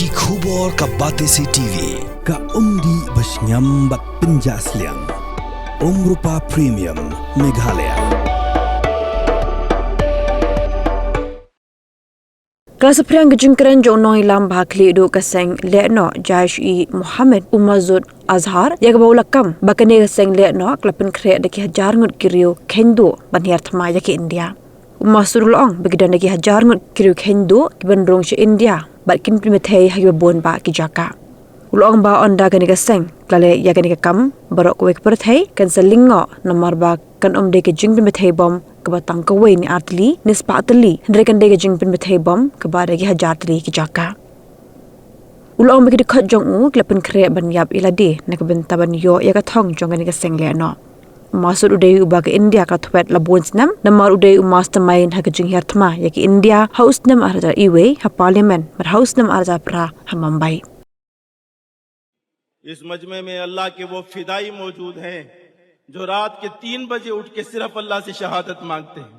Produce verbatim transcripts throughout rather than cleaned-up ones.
Ki khubor ka Batesi T V, ka umdih ba shngiam bad pynjah sliang. Umrupa Premium, Meghalaya. Ka la saphriang ka jingkren jong u nongïalam ba ha khlieh duh ka seng lehnoh Jaish-e-Mohammed, u Masood Azhar, ïa kaba u la kam ba kane ka seng lehnoh ka la pynkhreh da ki hajar ngut ki riew kheiñ duh ban hiar thma ïa ka India. U Masood u la ong ba ki don da ki hajar ngut ki riew kheiñ duh kiban rung sha India bad kin pynbthei ha kiba bun bah ki jaka. U la ong ba ynda kane ka seng ka la leh ïa kane ka kam, baroh kawei ka pyrthei kan sa lyngngoh namar ba kan ym dei ka jingpynbthei bom kaba tang kawei ne ar tylli ne spah tylli, hynrei kan dei ka jingpynbthei bom kaba da ki hajar tylli ki jaka. U la ong ba ki dkhot jong u ki la pynkhreh ban ïap ïa lade na ka bynta ban ïoh ïa ka thong jong kane ka seng lehnoh. U Masood u dei uba ka India ka la thwet la bun snem namar u dei u mastermind ha ka jinghiar thma ïa ka India ha u snem ar hajar wei ha Parliament bad ha u snem ar hajar phra ha Mumbai. इस मजमे में अल्लाह के वो फिदाई मौजूद हैं जो रात के तीन बजे उठ के सिर्फ अल्लाह से शहादत मांगते हैं।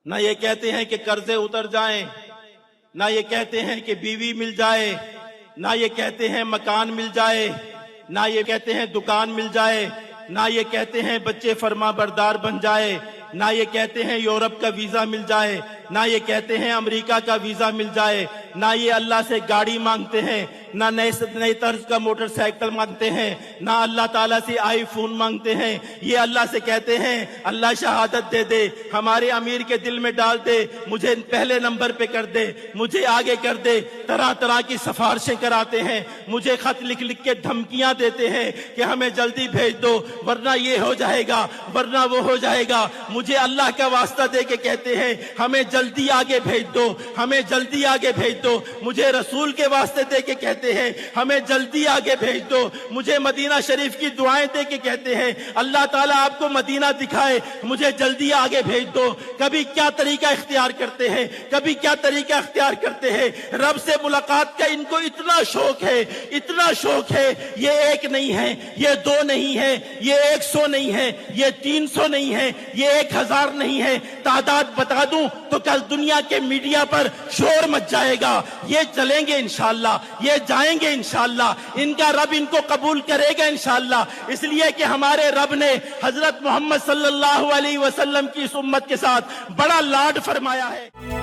ना ये कहते हैं कि कर्जे उतर जाएं, ना ये कहते हैं कि बीवी मिल जाए, ना ये कहते हैं मकान मिल जाए, ना ये कहते हैं दुकान मिल जाए, ना ये कहते हैं बच्चे फरमाबरदार बन जाए, ना ये कहते हैं यूरोप का वीजा मिल जाए, ना ये कहते हैं अमेरिका का वीजा मिल जाए, ना ये अल्लाह से गाड़ी मांगते हैं, ना नए नए तर्ज का मोटरसाइकिल मांगते हैं, ना अल्लाह ताला से आईफोन मांगते हैं। ये अल्लाह से कहते हैं, अल्लाह शहादत दे दे, हमारे अमीर के दिल में डाल दे, मुझे पहले नंबर पे कर दे, मुझे आगे कर दे। तरह तरह की सिफारिशें कराते हैं, मुझे खत लिख लिख के धमकियां देते हैं कि हमें जल्दी भेज दो, वरना ये हो जाएगा, वरना वो हो जाएगा। मुझे अल्लाह का वास्ता दे के कहते हैं, हमें जल्दी आगे भेज दो, हमें जल्दी आगे भेज दो। मुझे रसूल के वास्ते दे के कहते हैं, हमें जल्दी आगे भेज दो। मुझे मदीना शरीफ की दुआएं दे के कहते हैं, अल्लाह ताला आपको मदीना दिखाए, मुझे जल्दी आगे भेज दो। कभी क्या तरीका इख्तियार करते हैं, कभी क्या तरीका इख्तियार करते हैं। रब से मुलाकात का इनको इतना शौक है, इतना शौक है। ये एक नहीं है, ये दो नहीं है, ये एक सौ नहीं है, ये तीन सौ नहीं है, ये एक हजार नहीं है। तादाद बता दूं तो कल दुनिया के मीडिया पर शोर मच जाएगा। ये चलेंगे इंशाल्लाह, ये जाएंगे इंशाल्लाह, इनका रब इनको कबूल करेगा इंशाल्लाह, इसलिए कि हमारे रब ने हजरत मोहम्मद सल्लल्लाहु अलैहि वसल्लम की इस उम्मत के साथ बड़ा लाड फरमाया है।